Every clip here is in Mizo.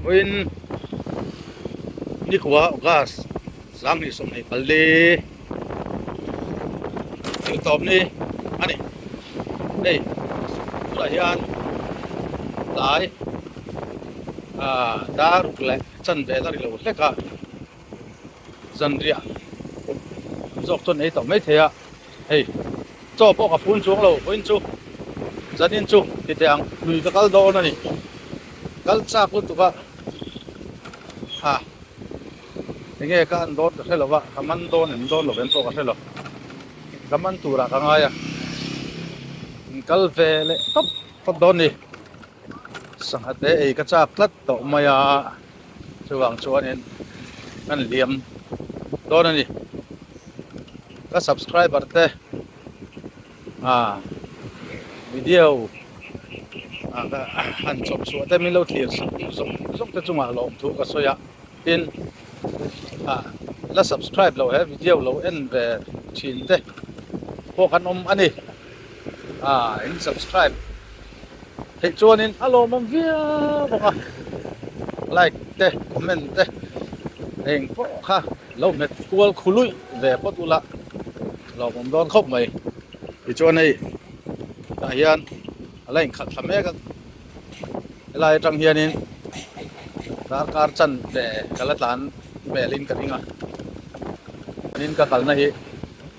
Vawiin nikua August 2024 thiltawp ni a ni. Hei tunah hian tlai dar ruk leh chanve la ri lo hlek a. Zanriah zawk chuan ei tawh mai thei a, hei chaw pawh ka fun chuang lo vawiin chu zanin chu ti teh ang lui ka kal dawn a ni kal chak lutuk a ha enge ka an dawn ka hre lo va ka man dawn em dawn lo em pawh ka hre lo ka man turah ka ngai a kal ve leh tawp tawp dawn a ni. Sangha te ei ka chak tlat tawh mai a, chuvang chuanin kan liam dawn a ni. Ka subscriber te ah video ah ka han chawp chhuah te min lo thlir sak zawng zawng te chungah lawmthu ka sawi a, tin ah la subscribe loh he video lo en ve thin te pawh kan awm a ni. Ah in subscribe theih chuanin a lawmawm viau bawk a, like te comment te eng pawh kha lo hmet kual khu luih ve phawt ula lawmawm dawn khawp mai. Tichuan hei tah hian a la inkhalh thla mek a, helai atang hianin darkar chanve ka la tlan velin ka ring a, chuanin ka kalna hi.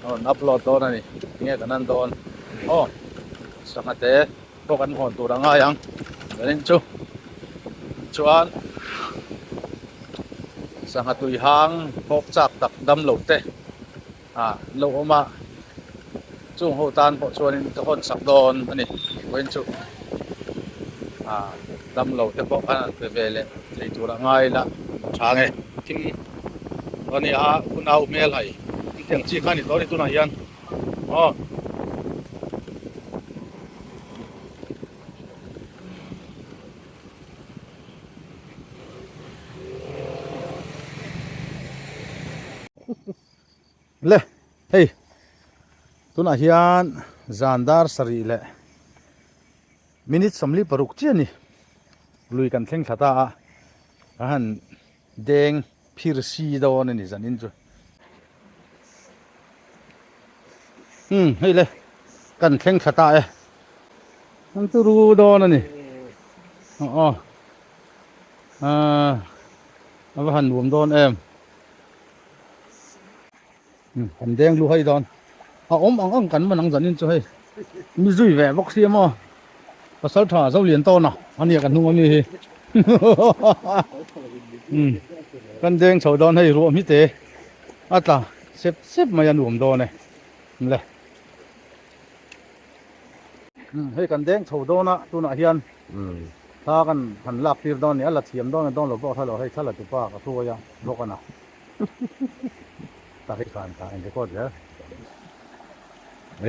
Rawn upload dawn a ni tinge kan han dawn aw sangha te pawh kan hawn tur a ngai ang zanin chu chuan sangha tui hang hawk chak tak dam lo te ah an lo awm a chung ho tan pawh chuanin ka hawn sak dawn a ni vawiin chu ah dam lo te pawh khan an pe ve leh thei tur a ngai la tha nge thim a ni a unau hmel hai an tiang chi kha a ni tawh a ni tunah hian aw. Le hei tunah hian zan dar sarih leh minute 46 chiah a ni lui kan thleng thla ta a ka han deng phir si dawn a ni zanin chu umm hei le kan thleng thla ta e an turu dawn a ni aw aw a va han nuam dawn em. Kan deng lu hai dawn a awm ang ang kan man ang zanin chu hei mi zui ve bawk sia maw pasal tha zo lian tawn a ania kan hnung ami hi kan deng chho dawn hei ruah hmite a tla sep sep mai a nuam dawn e le hei kan deng chho dawn a tunah hian thla kan han lak tir dawn a ni a la thiam dawn a dawn lo pawh a hre lo hei thla la tupa ka hruai a bawk a na. Ta hi khan ta in record zel.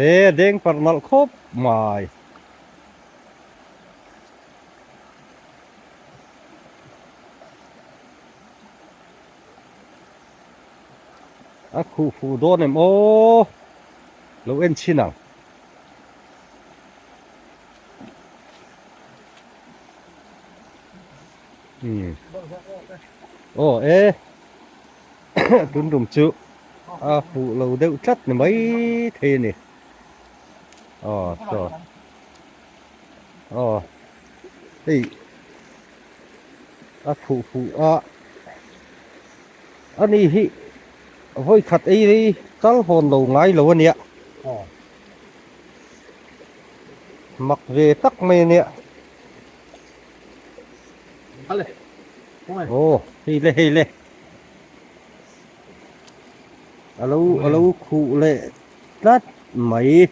E deng par nalh khawp mai. A khuh fuh dawn em aw lo en chhin ang. Aw e tun tum chu a fuh lo deuh tlat ni mai thei a ni aw chaw aw hei a khuh fuh a ani hi vawi khat ei rei kal hawn lo ngai lo a nia mak ve tak mai a nia. Aw hei le hei le alo alo khuh leh tlat mai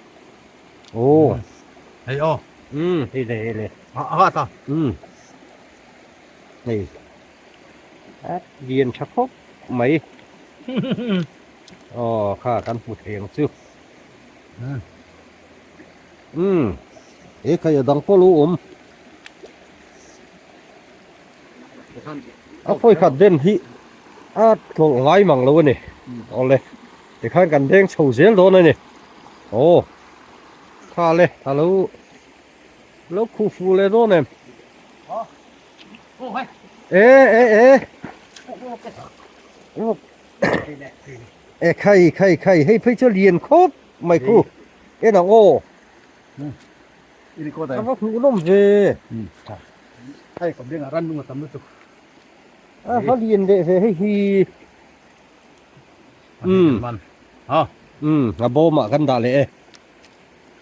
aw hei aw um hei le hei le a a ta um hei a lian tha khawp mai aw kha kan hmu thei ang chu Umm he khai a dang pawh lo awm. A khawi khat den hi a tlawlh ngai mang lo a ni. Awle tikhan kan deng chho zel dawn a ni. Aw kha le a lo lo khuh fuh leh dawn em? E e e e khai khai khai hei phei chu lian khawp mai khu en ang aw a va hmuh nawm ve a va lian leh ve hei hi umm umm a bawmah kan dah leh e.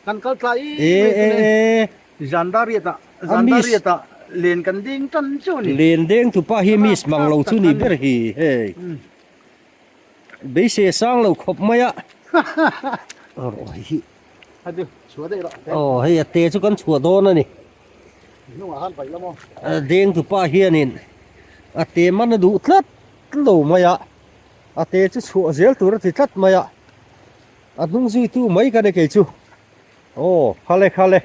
Kan kal tla i e e e Zandariat ah Zandariat ah len kan ding tan chu ni. Len deng tu pa hi miss mang lo chu ni ber hi hei. Beisei a sang lo khawp mai a. Rawh hi. Hadu chhuah daih rawh. Aw hei a te chu kan chhuah dawn a ni. Hnungah khan paih la maw. Deng tu pa hianin a te man a duh tlat lo mai a. A te chu chhuah zel tur a ti tlat mai a. A hnung zuitu mai ka ni kei chu. Aw, khale khale,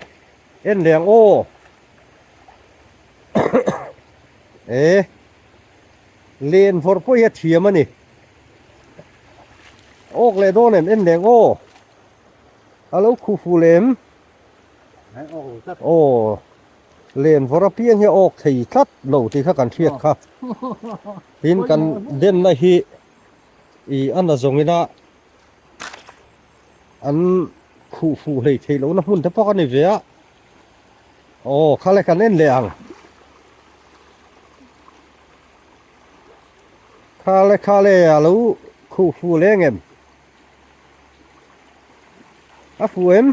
en leh ang aw. E, len vawrh pawh hi a thiam a ni. Awk leh dawn em en leh ang aw. A lo khu fu leh em? Aw, len vawrh apiang hi a awk thei tlat lo tih kha kan hriat kha. Tin, kan denna hi i a na zawngin a An khuh fuh hlei theih lohna hmun te pawh a ni ve a. Aw kha le kan en leh ang. Kha le kha le a lo khuh fuh leh ang em? A fuh em?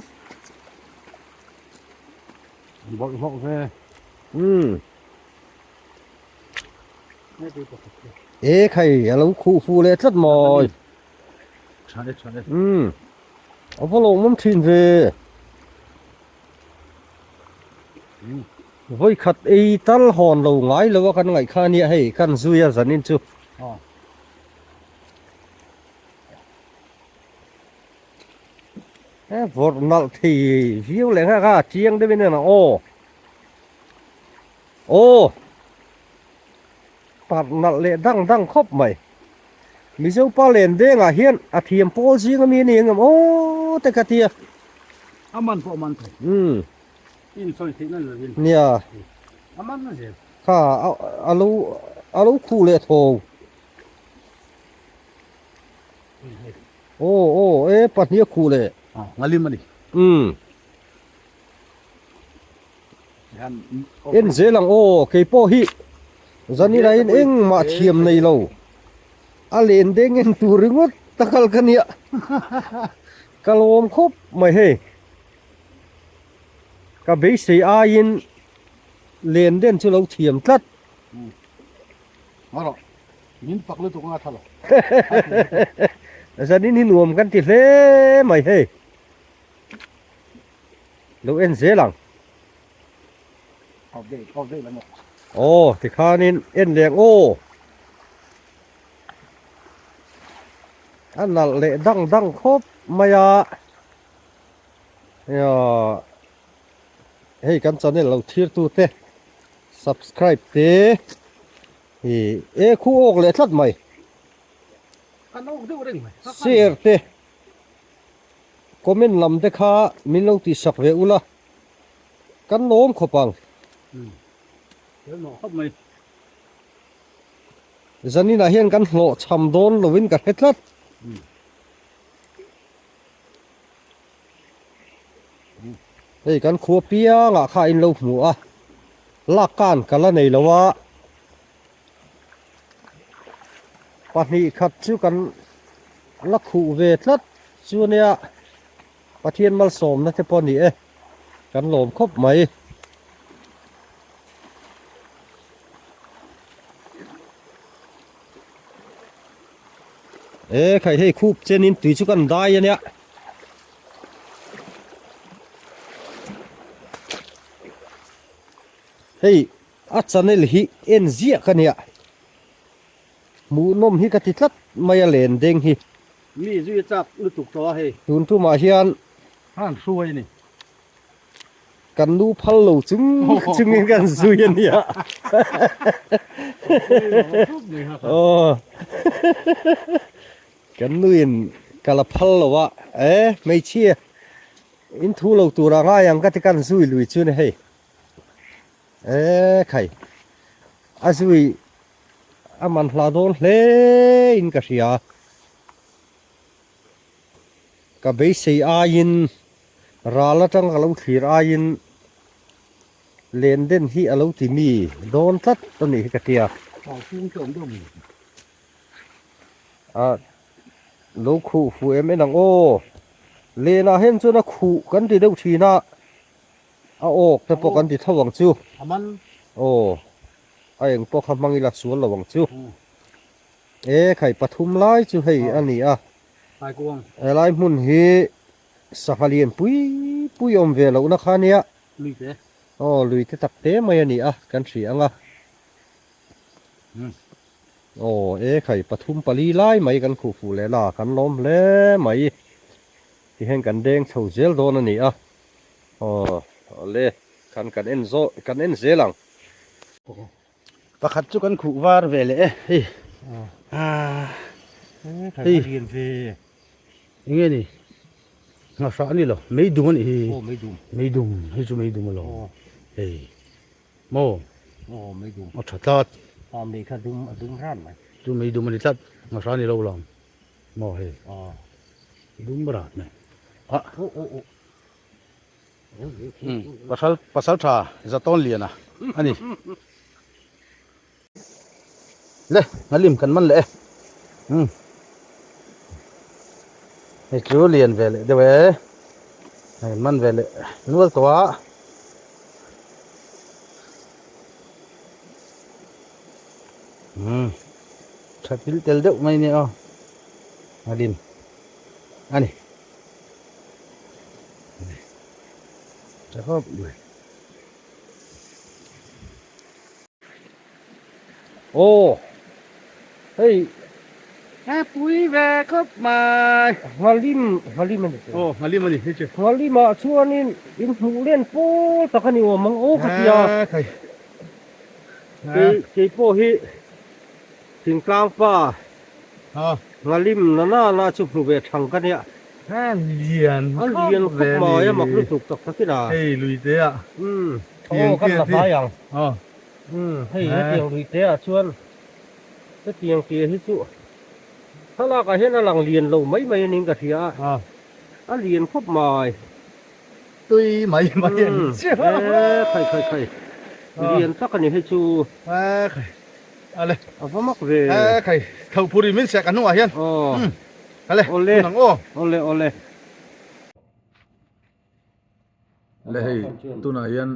Bawlhhlawh ve. Umm. E khai a lo khuh fuh leh tlat mawi. Umm a va lawmawm thin ve. Vawikhat ei tal hawn lo ngai lo a kan ngaih kha ania hei kan zui a zanin chu. He vawrh nalh thei viau leh nghak a chiang deuhin a lang aw. Aw! Parh nalh leh dang dang khawp mai. Mizo pa len vengah hian a thiam pawl zing ami a ni ang em aw te ka tia. A man pawh a man thei. Umm. In sawi theih na ni lovin. Nia. A man na zel. Kha a lo a lo khuh leh tho. Aw aw e pahnih a khuh leh. Aw ngalim a ni. Umm. En zel ang aw kei pawh hi zanina in engmah thiam nei lo a len deng en tur ringawt ta kal ka nia ka lawm khawp mai hei ka beisei aiin len den chu lo thiam tlat. Zanin hi nuam kan ti hle mai hei. Lo en zel ang. Aw tikhanin en leh ang aw. A nalh leh dang dang khawp mai a. Hei kan channel lo thlir tu te subscribe te i e khu awk leh tlat mai. Share te. Comment lam te kha min lo tih sak ve ula, kan lawm khawp ang. Zaninah hian kan hlawh chham dawn lovin ka hre tlat. Hei kan khua piangah kha in lo hmu a, lak kan ka la nei lo a, pahnih khat chu kan la khuh ve tlat chu ania Pathian malsawmna te pawh a ni e kan lawm khawp mai. E khai hei khup chenin tui chu kan dai ania. Hei A channel hi en ziah ka nia. Hmuhnawm hi ka ti tlat mai a len deng hi. Mi zui a chak lutuk tawh a hei. Tun tumah hian. Han hruai a ni. Kan nu phal lo chung chungin kan zui a nia. Aw. Kan nuin ka la phal lo a. E hmeichhia in thu lo tur a ngai ang ka ti kan zui lui chu ni hei. E khai a zui. a man hla dawn hle in ka hria. Ka beisei aiin ral atang ka lo thlir aiin len den hi a lo ti mi dawn tlat a nih hi ka tia. A lo khuh fuh em en ang aw. Lenah hian chuan a khuh kan ti deuh thin a, a awk te pawh kan ti tho ang chu. Aw a eng pawh kha hmang ila sual lo ang chu. E khai pathum lai chu hei a ni a. Helai hmun hi sangha lian pui pui awm ve lohna kha nia. Aw lui te tak te mai a ni a kan hria ang a. Aw e khai pathum pali lai mai kan khuh fuh leh la kan lawm hle mai tihian kan deng chho zel dawn a ni a aw awle khan kan en zawh kan en zel ang. Pakhat chu kan khuh var ve leh e hei hei enge ni nghahrah a ni lo meidum a nih hi meidum hei chu meidum a lo hei. Maw? Aw mei dum. A tha tlat. A mei kha dum a dum ran mai. Chu mei dum a ni tlat. Ngahra ni lo lam. Maw hei. Aw. Dum rat mai. A. Aw aw aw. Pasal pasal tha Zatawn Liana a ni. Le ngalim kan man leh e. Um. Hei chu lian ve leh deuh e. Hei man ve leh nual tawh a. Um. Tha pil tel deuh mai nia aw. Ngalim ani. Tha khawp mai. Aw hei a pui ve khawp mai. Nghalim nghalim a ni chu. Aw nghalim a ni hei chu. Nghalim ah chuanin in hmuh len pawl tak a ni awm ang aw ka tia. Khai. Kei kei pawh hi thingtlang pa nghalim na na na chu hmu ve thang ka nia. A lian khawp ve a ni. A lian khawp mai a mak lutuk tak takin a. Hei lui te ah. Umm aw kan la hnai ang. Umm hei hetiang lui te ah chuan hetiang tia hi chu thlalak ah hian a lang lian lo mai mai aning ka hria a, a lian khawp mai. Tui mai mai a ni chiah. Umm e khai khai khai lian tak a ni hei chu. E khai ale. A va mak ve. E khai tho phur in min sek a hnungah hian. Aw. Ale awle ang aw. Awle awle. Le hei tunah hian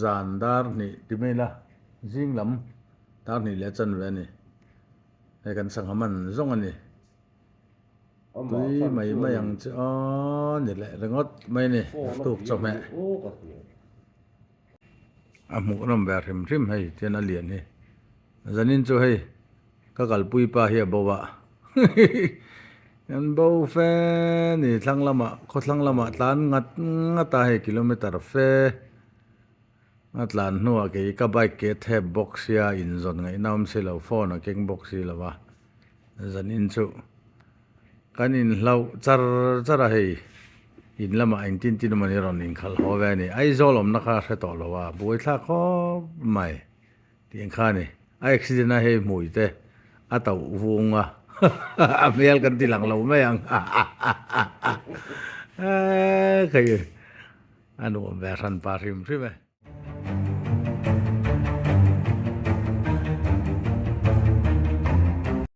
zan dar hnih ti mai ila zing lam dar hnih leh a chanve a ni hei kan sangha man zawng a ni tui mai mai ang chu aw ni leh ringawt mai a ni tuk chawhmeh a hmuh nawm ve hrim hrim hei tian a lian hi zanin chu hei. Ka kalpui pa hi a bo a, kan bo fe ni thlang lamah khawthlang lamah tlan ngat ngat a hei kilometer fe a tlan hnuah kei ka bike ke thep bawk sia inzawn ngaihna awm si lo phone a keng bawk si lo a zanin chu kan inhlauh char char a hei in lamah engtin tin emaw ni rawn inkhalh haw ve a ni Aizawl awmna kha a hre tawh lo a buaithlak khawp mai. Tih ang kha a ni. A accident a hei hmui te a tauh vung a, a hmel kan ti lang lo mai ang. Kei a nuam ve hran pa hrim hrim e.